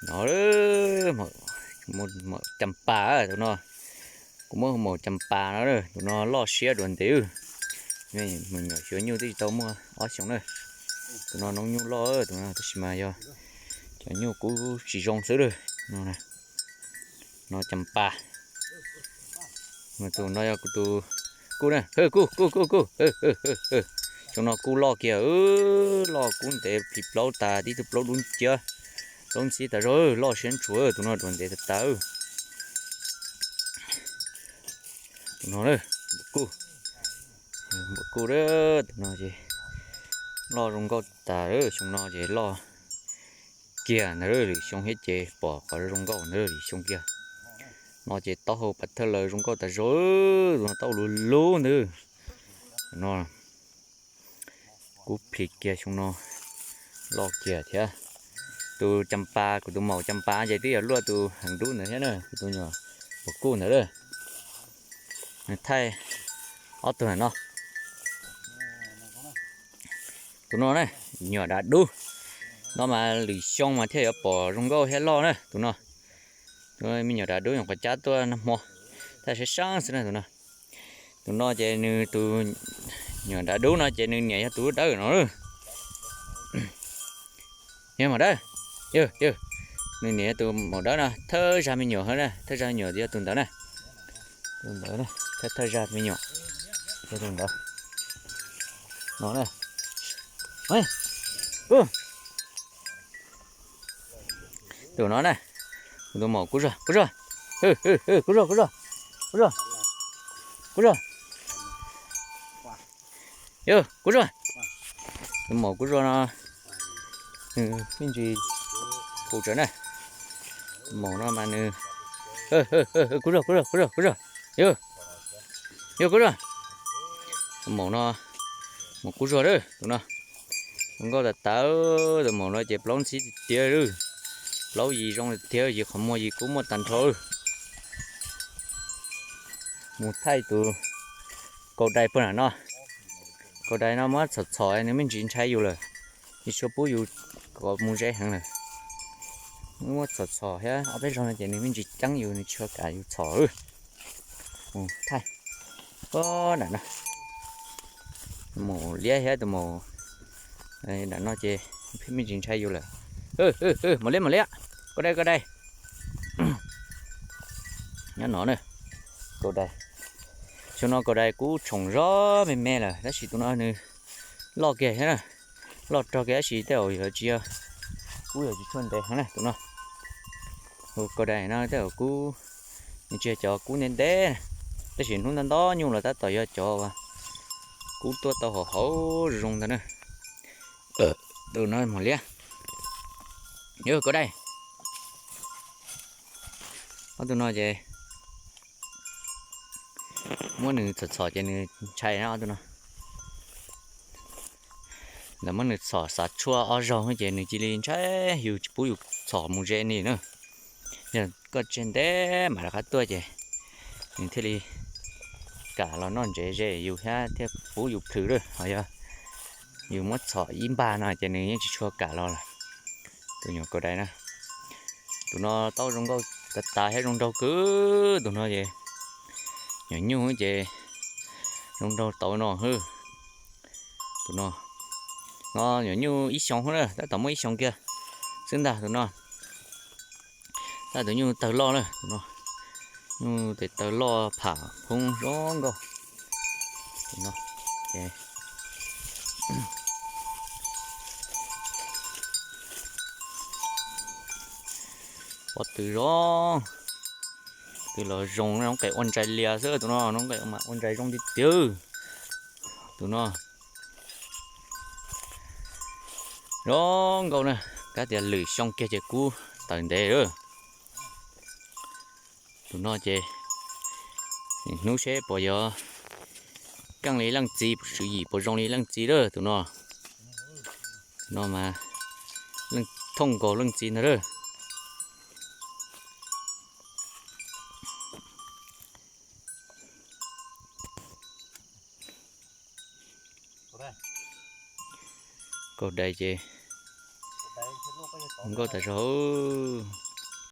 No, maum cas pas tus no, kuv muab maum cas pas no, tus no loj siab dua ntev. Me nyuam xyuas nyuj twb tsis tau muaj ob xyoos na. Tus no noob nyuj loj tus no tab sis mas yog cov nyuj kub tsis zoo xwb lawm. No cas pas. Tus no yog kuv tus kuj na, kuj kuj kuj kuj. Xyoo no kuj loj kiag, loj kub ntev, phim plaub tas, tib tug plaub dub nciab, plaub ntxhib tas zog, loj siab ntshua, tus no dua ntev tas tas. Tus no, npam kuj, npam kuj, tus no ces loj zoo nkauj tas, xyoo no ces loj kiag ntawd, lwm xyoo thiab ces pom qhov zoo nkauj ntawd lwm xyoo kiag. No ces taub hau pas thawj lawm zoo nkauj tas zog, tus no taub hau luv luv ntawd. No kub plhis kiag xyoo no, loj kiag thiab. Tus cas pas, kuv tus maum cas pas ces twb yog luaj tus heev dub ntawd thiab na, kuv tus nyuam npam kuj ntawd. Nws thaij ob tug no. Tus no na, nyuam dav dub. No mas lwm xyoo mas thiaj yuav pom zoo nkauj thiab loj na tus no. Me nyuam dav dub nyuam qhuav cab tuaj nag hmo, thaij saib saib xwb na tus no. Tus no ces nws tus nyuam dav dub no ces nws niam yog tus dawb no. Yog maum dawb, yog, yog, nws niam yog tus maum dawb no thawj zag me nyuam na, thawj zag me nyuam yog tus ntawd na. Tus ntawd, thawj zag me nyuam yog tus ntawd. No, tus no na, tus maum kuj zog, kuj zog, kuj zog, kuj zog, kuj zog, kuj zog. Yog kuj zog. Tus maum kuj zog no, nws me ntsis qus tsawv na. Tus maum no mas nws, kuj zog, kuj zog, kuj zog, kuj zog. Yog, yog kuj zog. Tus maum no, maum kuj zog lawm tus no. Zoo nkauj tas tas, tus maum no ces plaub ntxhib tiag tiag, plaub yim zoo tiag, yim qhov muag yim kub muaj tag nrho. Mus thaij tus kaus dais puag nram no. Kaus dais no muab txhom txhom nws me ntsis ntshai yus lawm, tsis tshua pub yus kom mus ze heev lawm. Muab txhom txhom thiab ob peb zaug no ces nws me ntsis ceeb yus, nws tsis tshua kam yus txhom. Mus thaij, o, nram no, tus maum liab thiab tus maum nram no ces me ntsis ntshai yus lawm. Maum liab, maum liab, kaus dais, kaus dais. Nyob no na, kaus dais. Xyoo no kaus dais kub tshoom zog me me lawm tab sis tus no nws loj kiag thiab na, loj rog kiag tab sis tej zaum yog tsis yog kub yog tsis tshua ntev heev na tus no. Tus kaus dais no tej zaum kub, nws tsis yog cov kub ntev ntev, tab sis hnub ntau ntau nyuj los tab tom yog cov kub tuaj tau hauv hauv zoo ntag na. Tus no maum liab. Yog kaus dais. Ob tug no ces muab nws txhom txhom ces nws ntshai na ob tug no. Ntawd muab nws txhom xav tshuaj ob zaug ces nws cia li ntshai yus, tsis pub yus txhom mus ze li na. Yog koj tseg ntev mam rov qab tuaj ces nws thiaj li kam los noj ntsev ze yus thiab thiaj pub yus plhws lawm. Ho yog yus muab txhom ib npag no ces nws yeej tsis tshua kam los lawm. Tus nyuam kaus dais na, tus no taub zoo nkauj tas tas thiab zoo nraug kawg. Tus no ces nyuam nyuj ces zoo nraug tau no hwb. Tus no, no nyuam nyuj ib xyoos hwb na, tab tom muaj ib xyoos kiag xwb ntag tus no. Tab tus nyuj tawg loj na, nyuj tes tawg loj pham phoob zoo nkauj. Tus no ces pob tw zoo, tw los zoo, noob qes ua ntsais lias xwb tus no, noob qes mas ua ntsais zoo tiag tiag. Tus no zoo nkauj na, kab tias lwm xyoo kiag ces kub tawm ntev lawm. Tus no ces hnub seb puas yog keej li leej txiv, tswv yim puas zoo li leej txiv lawm tus no. Tus no mas leej thooj nkaus leej txiv ntag lawm. Kaus dais ces Zoo nkauj tas zog.